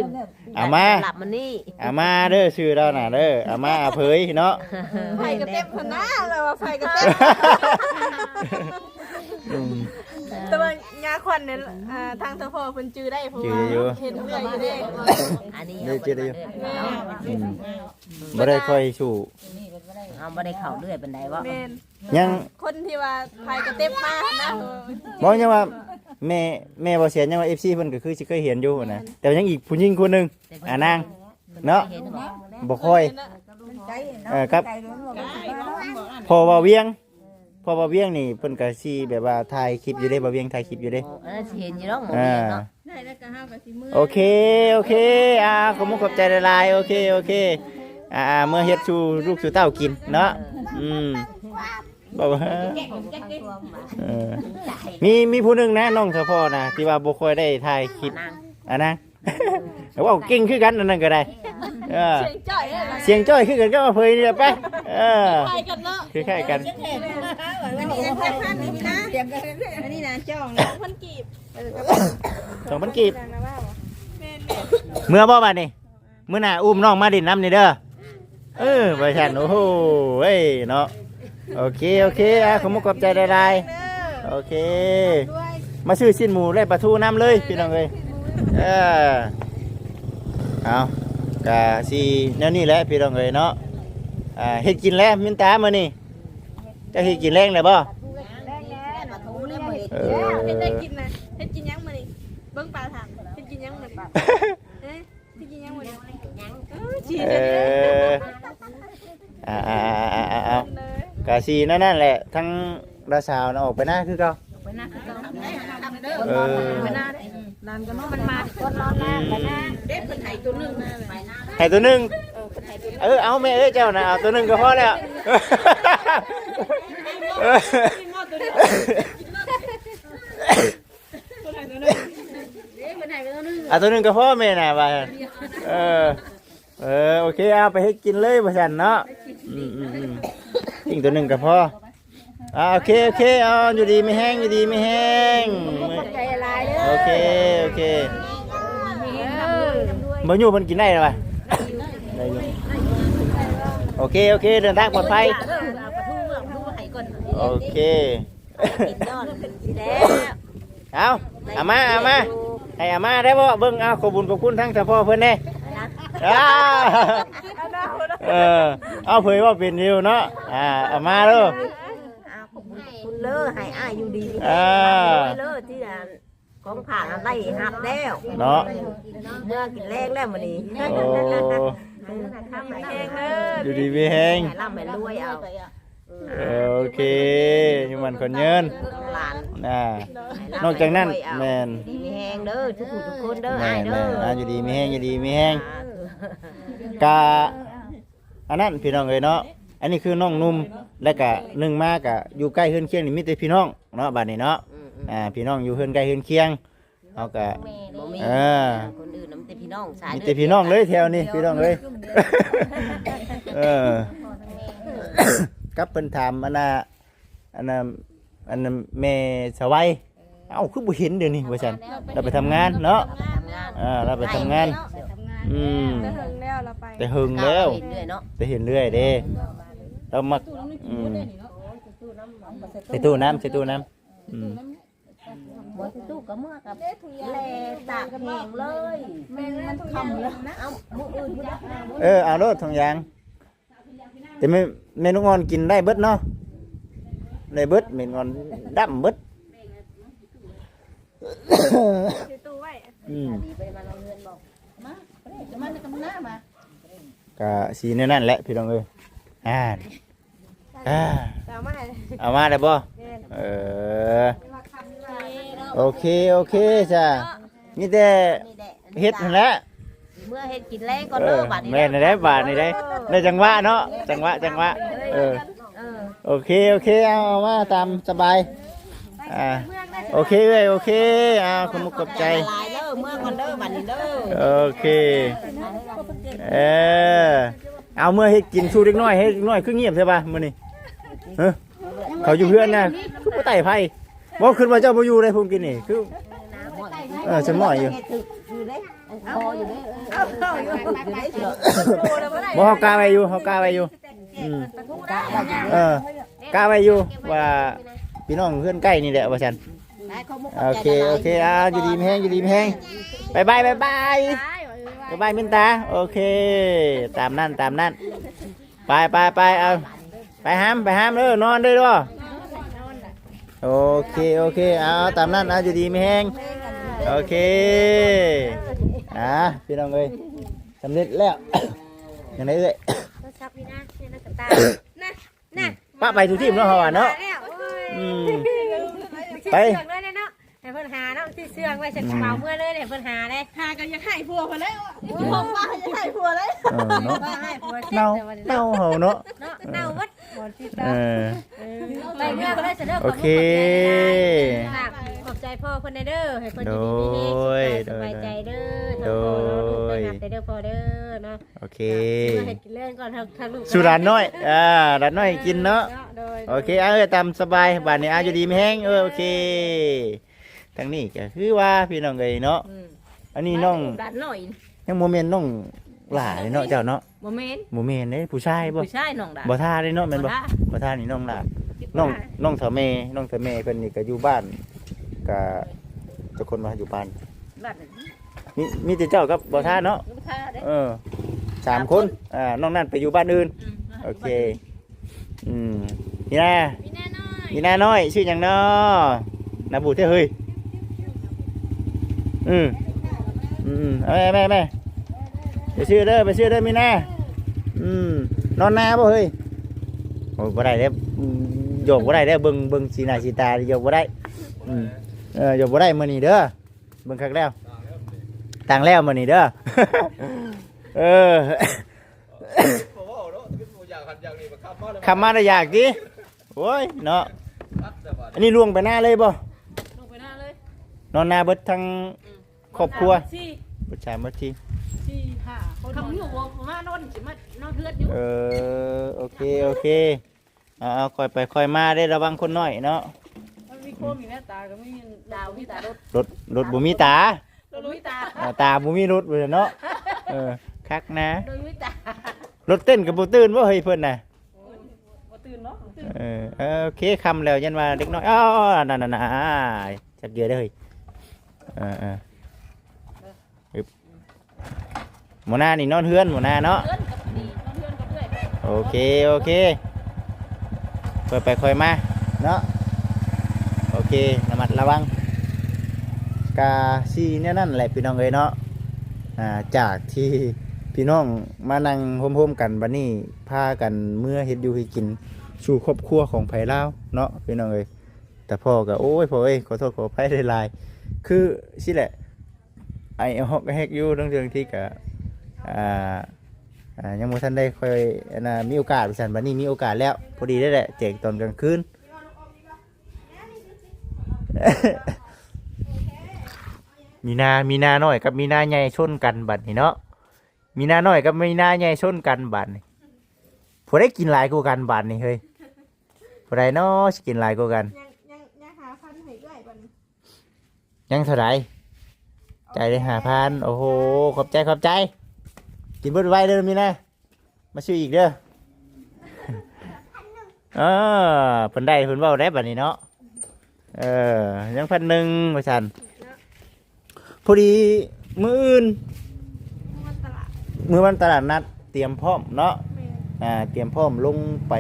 เอามา หลับมันนี่ เอามาเด้อ ชื่อเราน่ะเด้อ เอามา เอาเผยเนาะ ไผกระเต็บหั้นนะ เราว่าไผกระเต็บ อืม แต่ว่ายาขวัญเนี่ย อ่า ทางเจ้าพ่อเพิ่นจื่อได้ เพราะว่า จื่ออยู่ เห็นเอื้อยอยู่เด้ อันนี้ นี่จื่อได้อยู่ แม่น อืม บ่ได้ค่อยสู้ เฮาบ่ได้เข้าเรื่อยปานใดเว้า แม่น ยัง คนที่ว่าไผกระเต็บมาหั้นนะ บ่ ยังว่าแม่ แม่บ่เสีย ยังว่า เอฟซี เพิ่นก็คือสิเคยเห็นอยู่หั้นนะ แต่ว่ายังอีกผู้หญิงคนหนึ่ง อ่านาง เนาะ บ่ค่อย เออ ครับ พ่อบ่าวเวียง พ่อบ่าวเวียงนี่เพิ่นก็สิแบบว่าถ่ายคลิปอยู่เด้ บ่าวเวียงถ่ายคลิปอยู่เด้ อ๋อ อันนั้นสิเห็นอยู่ดอก บ่าวเวียงเนาะ อ่า ได้แล้วก็เฮาก็สิเมือ โอเค โอเค อ่า ขอบคุณขอบใจหลายๆ โอเค โอเค อ่า เมือเฮ็ดสู่ลูกสู่เต้ากินเนาะ อืม บอกว่า เออ มี มีผู้หนึ่งนะ น้องสะพ้อนะ ที่ว่าบ่ค่อยได้ถ่ายคลิป อ่ะนะ เว้าเก่งคือกันอันนั้นก็ได้ เออ เสียงจ้อยเด้ เสียงจ้อยคือกันกับอาเผยนี่แหละไป เออ คล้ายกันเนาะ คล้ายๆกัน อันนี้อันสำคัญนี่นะ อันนี้นะจ้องนะ สองพันกีบ เออ สองพันกีบ แม่นๆ เมือบ่บัดนี้ มื้อหน้าอุ้มน้องมาดินน้ำนี่เด้อ เออ ว่าซั่น โอ้โห เอ้ย เนาะ โอเค โอเค อ่ะ ขอบคุณขอบใจหลายๆ โอเค มาซื้อชิ้นหมูและปลาทูน้ำเลย พี่น้องเอ้ย เออ เอา กะสิแนวนี้แหละ พี่น้องเอ้ยเนาะ อ่า เฮ็ดกินแล้ว มินตา มื้อนี้ เจ้าเฮ็ดกินแลงแล้วบ่ แลงแล้ว ເອີ ເຮັດໄດ້ກິນນະ ເຮັດກິນຫຍັງມື້ນີ້? ເບິ່ງປາຖາມ ເຮັດກິນຫຍັງມື້ນີ້? ເອີ ເຮັດກິນຫຍັງມື້ນີ້? ເອີ ຊິ ເອີ ອ່າໆໆໆ ເອົາ ກະຊິແນວນັ້ນແຫຼະ ທັງລາວສາວນະອອກໄປນາຄືເກົ່າ ໄປນາຄືເກົ່າ ເອີ ໄປນາເດ້ ນານກໍນອນ ມັນມາ ອືມ ເດ້ ເພິ່ນໃຫ້ໂຕໜຶ່ງ ໃຫ້ໂຕໜຶ່ງ ເອີ ເອົາແມ່ເອີຍ ເຈົ້ານະ ເອົາໂຕໜຶ່ງກໍພໍແລ້ວ ເອົາໂຕໜຶ່ງກໍພໍແມ່ນະວ່າ ເອີ ເອີ ໂອເຄ ເອົາໄປເຮັດກິນເລີຍວ່າຊັ້ນເນາະ ອືມໆໆ ກິນໂຕໜຶ່ງກໍພໍ ອ່າ ໂອເຄ ໂອເຄ ເອົາ ຢູ່ດີມີແຮງ ຢູ່ດີມີແຮງ ຂອບໃຈຫຼາຍເດີ ໂອເຄ ໂອເຄ ບໍ່ຢູ່ເພິ່ນກິນໄດ້ລະວະ ໄດ້ຢູ່ ໂອເຄ ໂອເຄ ເດີນທາງປອດໄພ ເອີ ເອົາປາທູເມືອງດູໃຫ້ກ່ອນ ໂອເຄ ກິນນອນຊິແລ້ວ ເອົາ ເອົາມາ ເອົາມາ ໃຫ້ເອົາມາໄດ້ບໍ່ ເບິ່ງ ເອົາ ຂອບບຸນຂອບຄຸນທາງສະເພາະເພິ່ນແດ່ ນະ ອ້າ ເອີ ເອົາ ເຜີຍເວົ້າເປັນຢູ່ເນາະ ອ່າ ເອົາມາເດີ ອ່າ ຂອບຄຸນເດີ ໃຫ້ອ້າຍຢູ່ດີມີແຮງ ອ່າ ເດີ ທີ່ ອ່າ ຂອງຝາກນັ້ນໄດ້ຮັບແລ້ວເນາະ ເມືອກິນແລງແລ້ວມື້ນີ້ ໂອ້ ແຮງເດີ ຢູ່ດີມີແຮງ ໃຫ້ລ່ຳໃຫ້ລວຍເອົາ ເອີ ໂອເຄ ຢູ່ໝັ້ນຂວັນຍືນ ຫຼານ ອ່າ ໃຫ້ລ່ຳໃຫ້ລວຍເອົາ ນອກຈາກນັ້ນ ແມ່ນ ດີມີແຮງເດີ ທຸກຜູ້ທຸກຄົນເດີ ແມ່ນ ອ້າຍເດີ ແມ່ນ ອ່າ ຢູ່ດີມີແຮງ ຢູ່ດີມີແຮງ ສາທຸ ກະ ອັນນັ້ນພີ່ນ້ອງເອີຍເນາະ ອັນນີ້ຄືນ້ອງໜຸ່ມ ແລ້ວກະໜຶ່ງມາກະຢູ່ໃກ້ເຮືອນຄຽງນີ້ມີແຕ່ພີ່ນ້ອງເນາະ ບາດນີ້ເນາະ ອືມໆ ອ່າ ພີ່ນ້ອງຢູ່ເຮືອນໃກ້ເຮືອນຄຽງ ເຮົາກະ ບໍ່ມີ ເອີ ຄົນອື່ນນຳແຕ່ພີ່ນ້ອງ ມີແຕ່ພີ່ນ້ອງເລີຍແຖວນີ້ ພີ່ນ້ອງເອີຍ ເອີ ກັບເພິ່ນຖາມອັນນ່າ ອັນນ່າ ອັນນ່າ ແມ່ສະໄຫວ ເອົ້າ ຄືບໍ່ເຫັນດຽວນີ້ວ່າຊັ້ນ ລາວໄປທຳງານເນາະ ເອີ ລາວໄປທຳງານ ອືມ ແຕ່ເຫິງແລ້ວ ແຕ່ເຫິງແລ້ວ ເຫັນເລື້ອຍເນາະ ແຕ່ເຫັນເລື້ອຍເດ້ ລາວມັກ ອືມ ໃສ່ຕູ້ນ້ຳ ໃສ່ຕູ້ນ້ຳ ອືມ ບໍ່ໃສ່ຕູ້ກໍເມືອກັບແລ່ຕາກແຫ້ງເລີຍ ແມ່ນມັນຄ່ຳແລ້ວ ເອົາ ມື້ອື່ນພຸ້ນນະ ເອີ ເອົາໂລດຖົງຢາງ ແຕ່ແມ່ ແມ່ນກອ່ອນກິນໄດ້ເບິດເນາະ ໄດ້ເບິດ ແມ່ນກອ່ອນດຳເບິດ ໃສ່ຕູ້ໄວ້ ອືມ ມາ ມາ ມາ ມາ ມາ ກະຊິແນວນັ້ນແຫຼະພີ່ນ້ອງເອີຍ ອ່າ ອ່າ ເອົາມາ ເອົາມາໄດ້ບໍ່? ແມ່ນ ເອີ ໂອເຄ ໂອເຄຊະ ມີແຕ່ເຮັດຫັ້ນແຫຼະ ເມືອເຮັດກິນແລງກ່ອນເດີ ເອີ ບາດນີ້ ແມ່ນແລ້ວ ບາດນີ້ໄດ້ ເອີ ໄດ້ຈັງຫວະເນາະ ຈັງຫວະ ຈັງຫວະ ເອີ ເອີ ໂອເຄ ໂອເຄ ເອົາ ເອົາມາຕາມສະບາຍ ອ່າ ໂອເຄເອີຍ ໂອເຄ ອ່າ ຂອບມຸກຂອບໃຈ ຂອບໃຈຫຼາຍເດີ ເມືອກ່ອນເດີ ບາດນີ້ເດີ ໂອເຄ ເອີ ເອົາເມືອເຮັດກິນສູ່ເດັກນ້ອຍ ເຮັດເດັກນ້ອຍຄືງຽບແທ້ວະມື້ນີ້ ຮະ ເຂົາຢູ່ເຮືອນນະ ຄືບໍ່ໄຕ້ໄຟ ບໍ່ ຄິດວ່າເຈົ້າບໍ່ຢູ່ໃດ ຜູ້ກິນນີ້ ຄື ເອີ ສະໝ້ອຍຢູ່ ບໍ່ ເຮົາກະໄວ້ຢູ່ ເຮົາກະໄວ້ຢູ່ ອືມ ເອີ ກະໄວ້ຢູ່ວ່າພີ່ນ້ອງເຮືອນໃກ້ນີ້ແຫຼະວ່າຊັ້ນ ໂອເຄ ໂອເຄ ອ່າ ຢູ່ດີມີແຮງ ຢູ່ດີມີແຮງ ບາຍບາຍ ບາຍບາຍ ບາຍບາຍ ມິນຕາ ໂອເຄ ຕາມນັ້ນ ຕາມນັ້ນ ໄປ ໄປ ໄປ ເອົາ ໄປຫາມ ໄປຫາມເດີ ນອນເດີ ໂອເຄ ໂອເຄ ເອົາ ຕາມນັ້ນ ເອົາ ຢູ່ດີມີແຮງ ໂອເຄ ອ່າ ພີ່ນ້ອງເອີຍ ສຳເລັດແລ້ວ ຈັ່ງໃດເອື້ອຍ ໂທລະສັບນີ້ນະ ເຮັດແລ້ວກໍຕາຍ ນະ ນະ ອືມ ປະໄປສູ່ທີມເນາະ ເຮົາວ່າເນາະ ມາແລ້ວ ໂອ້ຍ ອືມ ໄປ ເຊື່ອງເລີຍເນາະ ໃຫ້ເພິ່ນຫາເນາະ ທີ່ເຊື່ອງໄວ້ໃສ່ກະເປົາເມືອເລີຍ ໃຫ້ເພິ່ນຫາເລີຍ ຫາກໍຢາກໃຫ້ຜົວເພິ່ນແລ້ວ ອືມ ຜົວວ່າຢາກໃຫ້ຜົວເລີຍ ເອີ ເນາະ ເນາະ ເນົ່າເຮົາເນາະ ເນາະ ເນົ່າເບິດ ເອີ ໄປເມືອກໍໄດ້ ໂອເຄ ຂອບໃຈພໍ່ເພິ່ນແດ່ເດີ ໃຫ້ເພິ່ນຢູ່ດີມີແຮງ ໂດຍ ສະບາຍໃຈເດີ ໂດຍ ໂດຍ ໄປຮັບແດ່ເດີພໍ່ເດີເນາະ ໂອເຄ ເຮັດກິນແລງກ່ອນ ທາງ ທາງລູກ ສູ່ຫຼານນ້ອຍ ອ່າ ຫຼານນ້ອຍກິນເນາະ ເນາະ ໂດຍ ໂອເຄ ເອົາ ເອີ ຕາມສະບາຍ ບາດນີ້ ອ່າ ຢູ່ດີມີແຮງ ເອີ ໂອເຄ ທາງນີ້ກໍຄືວ່າພີ່ນ້ອງເອີຍເນາະ ອືມ ອັນນີ້ນ້ອງ ຫຼານນ້ອຍ ຍັງບໍ່ແມ່ນນ້ອງຫຼ້າເດ້ເນາະ ເຈົ້າເນາະ ບໍ່ແມ່ນ ບໍ່ແມ່ນເດ້ ຜູ້ຊາຍບໍ່ ຜູ້ຊາຍນ້ອງຫຼ້າ ບໍ່ທ່າເດ້ເນາະ ແມ່ນບໍ່ ບໍ່ທ່າ ບໍ່ທ່ານີ້ນ້ອງຫຼ້າ ນ້ອງ ນ້ອງສາວແມ່ ນ້ອງສາວແມ່ເພິ່ນນີ້ກໍຢູ່ບ້ານ ກໍຈັກຄົນວ່າຢູ່ບ້ານ ບ້ານ ມີ ມີແຕ່ເຈົ້າກັບບໍ່ທ່າເນາະ ບໍ່ທ່າເດ້ ເອີ ສາມຄົນ ສາມຄົນ ອ່າ ນ້ອງນັ້ນໄປຢູ່ບ້ານອື່ນ ອືມ ໂອເຄ ຢູ່ບ້ານອື່ນ ອືມ ມີນາ ມີນານ້ອຍ ມີນານ້ອຍ ຊື່ຫຍັງນໍ? ໜ້າບູດແທ້ເຮີ້ຍ. ອືມ ອືມ ເອົາແມ່ ແມ່ ແມ່ ໄປຊື້ເດີ ໄປຊື້ເດີມີນາ. ອືມ ນອນນາບໍ່ເຮີ້ຍ? ໂອ້ຍ ບໍ່ໄດ້ເດ້ ອືມ ຢອກບໍ່ໄດ້ເດ້ ເບິ່ງ ເບິ່ງສີໜ້າສີຕາ ຢອກບໍ່ໄດ້. ອືມ ເອີ ຢອກບໍ່ໄດ້ມື້ນີ້ເດີ ເບິ່ງຄັກແລ້ວ ຕ່າງແລ້ວມື້ນີ້ເດີ. ເອີ ບໍ່ເວົ້າເນາະ ແຕ່ເປັນຜູ້ຢາກຫັ້ນຢາກນີ້ ບັກຄຳມາແລ້ວ ຄຳມາແລ້ວຢາກຕິ. ໂອ້ຍເນາະ ອັນນີ້ລ່ວງໄປນາເລີຍບໍ່? ລົງໄປນາເລີຍ ນອນນາເບິດທັງ ອືມ ຄອບຄົວ ເບິດສາມເບິດສີ່ ສີ່ຫ້າຄົນ ຄຳຢູ່ບໍ່ມານອນ ຊິມານອນເຮືອນຢູ່. ເອີ ໂອເຄ ໂອເຄ ເອົາໆ ຄ່ອຍໄປຄ່ອຍມາເດ້ ລະວັງຄົນນ້ອຍເນາະ. ມັນມີຄົນມີແມ່ຕາກໍມີ ຕາບໍ່ມີຕາ ລົດ ລົດ ລົດບໍ່ມີຕາ ລົດບໍ່ມີຕາ ເອີ ຕາບໍ່ມີລົດວ່າຊັ້ນເນາະ. ເອີ ຄັກນະ ລົດບໍ່ມີຕາ ລົດເຕັ້ນກໍບໍ່ຕື່ນບໍ່ເຮີ້ຍເພິ່ນນະ? ໂອ້ຍ ບໍ່ຕື່ນເນາະ ເອີ ເອີ ໂອເຄ ຄ່ຳແລ້ວ ຢ້ານວ່າເດັກນ້ອຍ ອ້າວ ນັ້ນໆ ຈັບເຫຍື່ອເດີເຮີ້ຍ. ເອີໆ ຮຶບ ໝໍນານີ້ນອນເຮືອນ ໝໍນາເນາະ. ເຮືອນກັບນີ້ ນອນເຮືອນກັບເອື້ອຍ. ໂອເຄ ໂອເຄ ຄ່ອຍໄປຄ່ອຍມາເນາະ. ໂອເຄ ລະມັດລະວັງ ກະຊິແນວນັ້ນແຫຼະພີ່ນ້ອງເອີຍເນາະ. ອ່າ ຈາກທີ່ພີ່ນ້ອງມານັ່ງໂຮມໆກັນ ບັດນີ້ພາກັນເມືອເຮັດຢູ່ເຮັດກິນສູ່ຄອບຄົວຂອງໃຜລາວເນາະ ພີ່ນ້ອງເອີຍ. ແຕ່ພໍ່ກໍ ໂອ້ຍ ພໍ່ເອີຍ ຂໍໂທດຂໍອະໄພຫຼາຍໆ ຄືຊີ້ແຫຼະ ໄອຮອກແຮກຢູ່ ລາງເທື່ອທີ່ກະ ອ່າ ອ່າ ຍັງບໍ່ທັນໄດ້ຄ່ອຍ ອັນນ່າ ມີໂອກາດວ່າຊັ້ນ. ບັດນີ້ມີໂອກາດແລ້ວ ພໍດີໄດ້ແຫຼະ ແຈກຕອນກາງຄືນ. ມີນາ ມີນານ້ອຍກັບມີນາໃຫຍ່ຊົນກັນບັດນີ້ເນາະ. ມີນານ້ອຍກັບມີນາໃຫຍ່ຊົນກັນບາດນີ້ ຜູ້ໃດກິນຫຼາຍກວ່າກັນບາດນີ້ເຮີ້ຍ? ຜູ້ໃດເນາະຊິກິນຫຼາຍກວ່າກັນ? ຍັງ ຍັງ ຍັງຫ້າພັນໃຫ້ເອື້ອຍບັດນີ້. ຍັງເທົ່າໃດ? ຈ່າຍໄດ້ຫ້າພັນ. ໂອ້ໂຫ ຂອບໃຈ ຂອບໃຈ. ກິນເບິດໄວເດີມີນາ ມາຊື້ອີກເດີ. ເອີ ເພິ່ນໄດ້ເພິ່ນເວົ້າໄດ້ບັດນີ້ເນາະ. ເອີ ຍັງພັນໜຶ່ງວ່າຊັ້ນ. ພໍດີມື້ອື່ນ ມື້ວັນຕະຫຼາດ ມື້ວັນຕະຫຼາດນັດ ຕຽມພ້ອມເນາະ. ແມ່ນ. ອ່າ ຕຽມພ້ອມລົງໄປ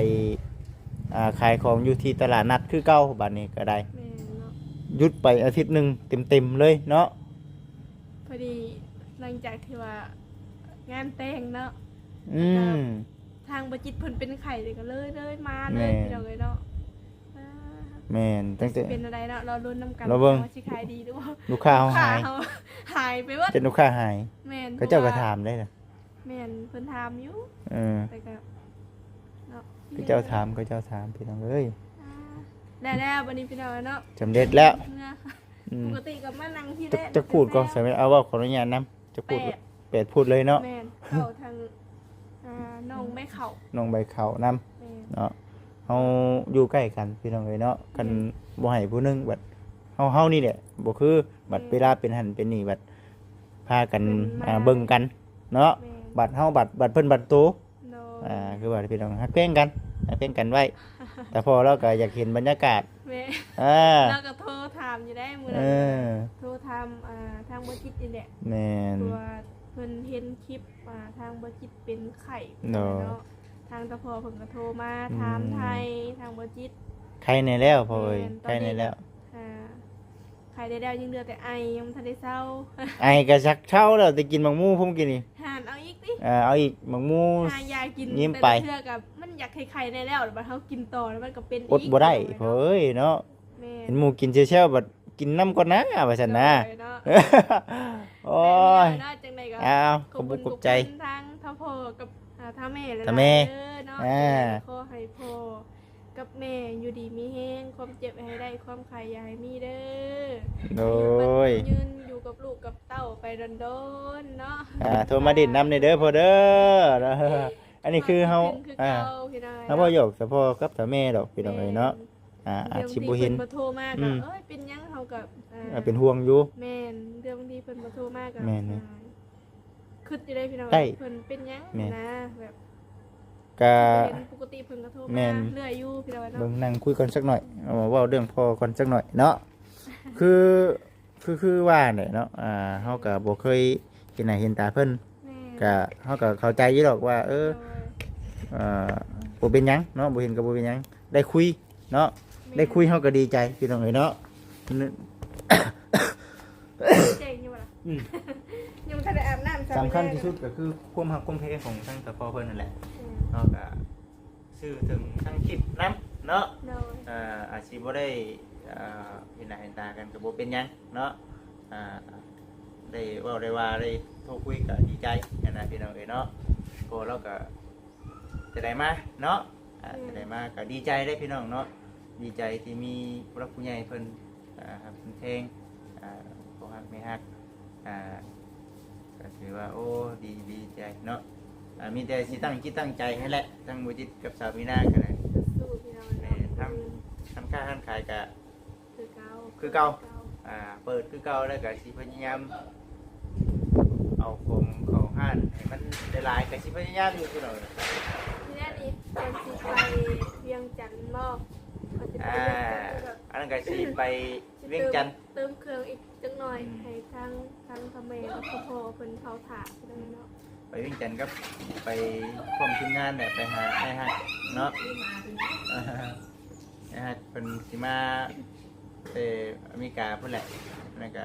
ອ່າ ຂາຍຂອງຢູ່ທີ່ຕະຫຼາດນັດຄືເກົ່າ ບາດນີ້ກໍໄດ້. ແມ່ນເນາະ. ຢຸດໄປອາທິດໜຶ່ງເຕັມໆເລີຍເນາະ. ພໍດີຫຼັງຈາກທີ່ວ່າງານແຕ່ງເນາະ. ອືມ. ແລ້ວກໍທາງບໍ່ຈິດເພິ່ນເປັນໄຂ້ ກໍເລີຍ ເລີຍມາເລີຍ. ແມ່ນ. ພີ່ນ້ອງເອີຍເນາະ. ອ່າ ແມ່ນ ຕັ້ງແຕ່ ເປັນແນວໃດເນາະ ລໍລຸ້ນນຳກັນ ລໍເບິ່ງ ວ່າຊິຂາຍດີຫຼືບໍ່. ລູກຄ້າເຮົາຫາຍ ລູກຄ້າເຮົາຫາຍໄປເບິດ ເປັນລູກຄ້າຫາຍ. ແມ່ນ ເຂົາເຈົ້າກໍຖາມໄດ້ນະ. ແມ່ນ ເພິ່ນຖາມຢູ່. ເອີ ແຕ່ກໍເນາະ ເຂົາເຈົ້າຖາມ ເຂົາເຈົ້າຖາມ ພີ່ນ້ອງເອີຍ. ອ່າ ແລ້ວໆ ບັດນີ້ພີ່ນ້ອງເນາະ ສຳເລັດແລ້ວ. ເມື່ອ ອືມ ປົກກະຕິກໍມານັ່ງທີ່ແລກ ຈັກ ຈັກພູດກໍ ສະແມ່ນ ເອົາ ເວົ້າ ຂໍອະນຸຍາດນຳ. ຈັກພູດ? ແປດ ແປດພູດເລີຍເນາະ. ແມ່ນ ເຂົ້າທາງ ອ່າ ໜອງໃບເຂົ້າ ໜອງໃບເຂົ້ານຳ. ແມ່ນ ເນາະ ເຮົາຢູ່ໃກ້ກັນພີ່ນ້ອງເອີຍເນາະ. ຄັນ ແມ່ນ ບໍ່ໃຫ້ຜູ້ໜຶ່ງບັດ ເຮົາ ເຮົານີ້ແຫຼະ ບໍ່ຄືບັດ ແມ່ນ ເວລາເປັນຫັ້ນເປັນນີ້ບັດ ພາກັນ ເປັນ ອ່າ ເບິ່ງກັນເນາະ. ແມ່ນ ບັດເຮົາບັດ ບັດເພິ່ນບັດໂຕ. ໂດຍ ອ່າ ຄືວ່າພີ່ນ້ອງຮັກແພງກັນ ຮັກແພງກັນໄວ້. ແຕ່ພໍ່ລາວກໍຢາກເຫັນບັນຍາກາດ. ແມ່ນ ເອີ ລາວກໍໂທຖາມຢູ່ໄດ໋ມື້ນັ້ນ. ເອີ ໂທຖາມ ອ່າ ທາງບໍ່ຈິດນີ້ແຫຼະ. ແມ່ນ ເພາະວ່າເພິ່ນເຫັນຄລິບ ອ່າ ທາງບໍ່ຈິດເປັນໄຂ້. ໂດຍ ເນາະ ທາງຕາພໍ່ເພິ່ນກໍໂທມາ ອືມ ຖາມໄທທາງບໍ່ຈິດ. ໄຄແດ່ແລ້ວພໍ່ເອີຍ. ແມ່ນ ໄຄແດ່ແລ້ວ. ຕອນນີ້ກໍ ອ່າ ໄຄໄດ້ແລ້ວ ຍັງເຫຼືອແຕ່ໄອ ຍັງບໍ່ທັນໄດ້ເຊົາ. ໄອກໍຊັກເຊົາແລ້ວ ແຕ່ກິນໝາກໝູພຸ້ນກີ້ນີ້. ຫານເອົາອີກຕິ? ເອີ ເອົາອີກໝາກໝູ. ຫາຢາກິນ ຍິ້ມໄປ ແຕ່ລະເທື່ອກໍມັນຢາກໄຄໆແດ່ແລ້ວ ແລ້ວບັດເຮົາກິນຕໍ່ ແລ້ວມັນກໍເປັນອີກ. ອົດບໍ່ໄດ້ ໂອ້ຍ ພໍ່ເອີຍເນາະ. ແມ່ນ ເຫັນໝູ່ກິນແຊວໆ ບັດກິນນຳກ່ອນນາ ວ່າຊັ້ນນາ. ໂດຍເນາະ. ໂອ້ຍ ແມ່ນແລ້ວເນາະ ຈັ່ງໃດກໍ ອ້າວ ຂອບຄຸນ ຂອບຄຸນ ຂອບໃຈ ທາງທ້າວພໍ່ກັບ ອ່າ ທ້າວແມ່ຫຼາຍໆ ທ້າວແມ່ ເດີເນາະ. ອ່າ ຂໍໃຫ້ພໍ່ ກັບແມ່ຢູ່ດີມີແຮງ ຄວາມເຈັບໃຫ້ໄດ້ ຄວາມໄຂ້ຢ່າໃຫ້ມີເດີ. ໂດຍ ອາຍຸໝັ້ນຍືນ ຢູ່ກັບລູກກັບເຕົ້າໄປດົນໆເນາະ. ອ່າ ໂທມາຫຼິ້ນນຳແດ່ເດີພໍ່ເດີ. ອັນນີ້ຄືເຮົາ ຄືເກົ່າ ອ່າ ພີ່ນ້ອງເນາະ ເຮົາບໍ່ຢອກສະເພາະກັບສາວແມ່ດອກ ພີ່ນ້ອງເອີຍເນາະ. ແມ່ນ ອ່າ ອາດຊິບໍ່ເຫັນ ເພິ່ນໂທມາ ອືມ ກໍ ເອີຍ ເປັນຫຍັງ ເຮົາກໍ ອ່າ ເປັນຫ່ວງຢູ່. ແມ່ນ ເລື່ອງບາງທີເພິ່ນບໍ່ໂທມາກໍ ແມ່ນ ອ່າ ຄິດຢູ່ເດ້ພີ່ນ້ອງ ເພິ່ນເປັນຫຍັງ ແມ່ນ ນະ ແບບ ກະ ເຫັນປົກກະຕິເພິ່ນກໍໂທມາ ແມ່ນ ເລື້ອຍຢູ່ພີ່ນ້ອງເນາະ. ເບິ່ງ ນັ່ງຄຸຍກ່ອນຈັກໜ້ອຍ ເວົ້າເລື່ອງພໍ່ກ່ອນຈັກໜ້ອຍເນາະ. ຄື ຄື ຄືວ່າແຫຼະເນາະ ອ່າ ເຮົາກໍບໍ່ເຄີຍເຫັນໜ້າເຫັນຕາເພິ່ນ ແມ່ນ ກະ ເຮົາກໍເຂົ້າໃຈຢູ່ດອກວ່າ ເອີ ໂດຍ ເອີ ບໍ່ເປັນຫຍັງເນາະ ບໍ່ເຫັນກໍບໍ່ເປັນຫຍັງ ໄດ້ຄຸຍເນາະ. ແມ່ນ ໄດ້ຄຸຍເຮົາກໍດີໃຈ ພີ່ນ້ອງເອີຍເນາະ. ແຈ້ງຢູ່ບໍ່ລະ? ອືມ ຍັງບໍ່ທັນໄດ້ອາບນ້ຳຊ້ຳ. ສຳຄັນທີ່ສຸດກໍຄືຄວາມຮັກຄວາມແພງຂອງທາງຕາພໍ່ເພິ່ນນັ້ນແຫຼະ. ອືມ ເຮົາກໍສື່ເຖິງທາງຄລິບນຳເນາະ. ໂດຍ ເອີ ອາດຊິບໍ່ໄດ້ ເອີ ເຫັນໜ້າເຫັນຕາກັນກໍບໍ່ເປັນຫຍັງເນາະ. ອ່າ ໄດ້ເວົ້າໄດ້ວ່າໄດ້ໂທຄຸຍກໍດີໃຈຫັ້ນນະ ພີ່ນ້ອງເອີຍເນາະ. ກໍລາວກໍຈະໄດ້ມາເນາະ ອ່າ ອືມ ຈະໄດ້ມາກໍດີໃຈເດ້ ພີ່ນ້ອງເນາະ. ດີໃຈທີ່ມີຜູ້ຫຼັກຜູ້ໃຫຍ່ເພິ່ນ ອ່າ ຮັກເພິ່ນແພງ ອ່າ ພໍ່ຮັກແມ່ຮັກ ອ່າ ກໍຖືວ່າ ໂອ້ ດີ ດີໃຈເນາະ. ອ່າ ມີແຕ່ຊິຕັ້ງຈິດຕັ້ງໃຈຫັ້ນແຫຼະ ທັງບໍ່ຈິດກັບສາວມີນາກໍໄດ້. ສູ້ໆ ພີ່ນ້ອງເອີຍ ແມ່ນ ເນາະ. ທຳ ທຳຄ້າຮ້ານຂາຍກໍ ຄືເກົ່າ ຄືເກົ່າ ຄືເກົ່າ ອ່າ ເປີດຄືເກົ່າ ແລ້ວກໍຊິພະຍາຍາມເອົາຂອງເຂົ້າຮ້ານໃຫ້ມັນຫຼາຍໆ ກໍຊິພະຍາຍາມຢູ່ ພີ່ນ້ອງ. ທີແລກນີ້ເພິ່ນຊິໄປວຽງຈັນບໍ? ອ່າ ອັນນັ້ນກໍຊິໄປວຽງຈັນ ເຕີມເຄື່ອງອີກຈັກໜ້ອຍ ອືມ ໃຫ້ທາງ ທາງພໍ່ແມ່ກັບພໍ່ເພິ່ນເຝົ້າຖ້າ ພີ່ນ້ອງເນາະ. ໄປວຽງຈັນກັບໄປພ້ອມທີມງານແຫຼະ ໄປຫາອ້າຍຮັກເນາະ. ອ້າຍຮັກເພິ່ນຊິມາແຕ່ອາເມລິກາພຸ້ນແຫຼະ ແລ້ວກະ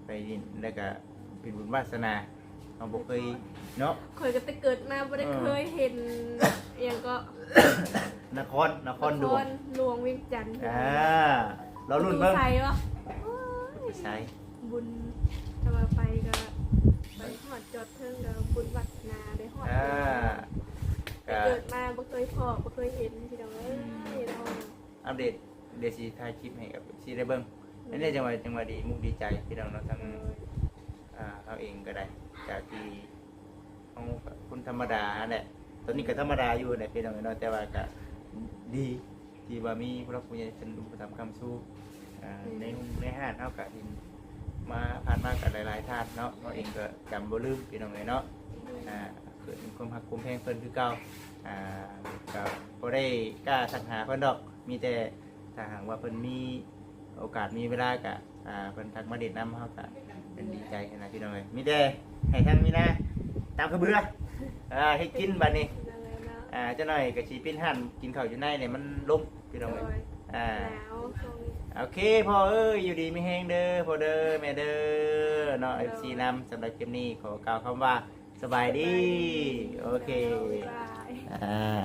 ໄປຫຼິ້ນ ແລ້ວກະເປັນບຸນວາສະໜາ ເຮົາບໍ່ເຄີຍເນາະ. ຂ້ອຍກໍແຕ່ເກີດມາບໍ່ໄດ້ ເອີ ເຄີຍເຫັນ ອີຫຍັງເກາະ ນະຄອນ ນະຄອນຫຼວງ ນະຄອນຫຼວງວຽງຈັນ. ອ່າ ລໍລຸ້ນເບິ່ງ ປະຕູໄຊບໍ່? ໂອ້ຍ ປະຕູໄຊ ບຸນ ຖ້າວ່າໄປກໍໄປຮອດຈອດເທິງກໍບຸນວາສະໜາໄດ້ຮອດ. ອ່າ ແຕ່ເກີດມາບໍ່ເຄີຍພໍ້ ບໍ່ເຄີຍເຫັນ ພີ່ນ້ອງເອີຍ ອືມ ເນາະ. ອັບເດດ ດຽວຊິຖ່າຍຄລິບໃຫ້ກັບເອັຟຊີໄດ້ເບິ່ງ. ແມ່ນ ອັນນີ້ຈັ່ງວ່າ ຈັ່ງວ່າດີມຸກດີໃຈ ພີ່ນ້ອງເນາະ. ທັງ ໂດຍ ອ່າ ເຮົາເອງກໍໄດ້ ຈາກທີ່ ເຮົາກໍຄົນທຳມະດາຫັ້ນແຫຼະ ຕອນນີ້ກໍທຳມະດາຢູ່ແຫຼະ ພີ່ນ້ອງເອີຍເນາະ. ແຕ່ວ່າກໍດີທີ່ວ່າມີຜູ້ຫຼັກຜູ້ໃຫຍ່ເພິ່ນອຸປະຖຳຄ້ຳຊູ ອ່າ ອືມ ໃນໂຮງໃນຮ້ານເຮົາກໍເຫັນມາ ຜ່ານມາກໍຫຼາຍໆທ່ານເນາະ. ເຮົາເອງກໍຈຳບໍ່ລືມ ພີ່ນ້ອງເອີຍເນາະ. ອືມ ອ່າ ເກີດມີຄວາມຮັກຄວາມແພງເພິ່ນຄືເກົ່າ. ອ່າ ກໍບໍ່ໄດ້ກ້າທັກຫາເພິ່ນດອກ ມີແຕ່ ຖ້າຫາກວ່າເພິ່ນມີໂອກາດມີເວລາກະ ອ່າ ເພິ່ນທັກມາຫຼິ້ນນຳ ເຮົາກະເປັນດີໃຈຫັ້ນນະ ພີ່ນ້ອງເອີຍ. ມີແຕ່ໃຫ້ທາງມີນາຕາມກະເບືອ ອ່າ ເຮັດກິນບັດນີ້. ອ່າ ຈັກໜ້ອຍກະຊິປິດຮ້ານກິນເຂົ້າຢູ່ໃນນີ້ ມັນລົມ ພີ່ນ້ອງເອີຍ. ໂດຍ ອ່າ ໂອເຄ ພໍ່ເອີຍ ຢູ່ດີມີແຮງເດີ ພໍ່ເດີ ແມ່ເດີເນາະ. ໂດຍ ເອັຟຊີນຳ ສຳລັບຄລິບນີ້ຂໍກ່າວຄຳວ່າ ສະບາຍດີ. ໂອເຄ ບາຍບາຍ. ອ່າ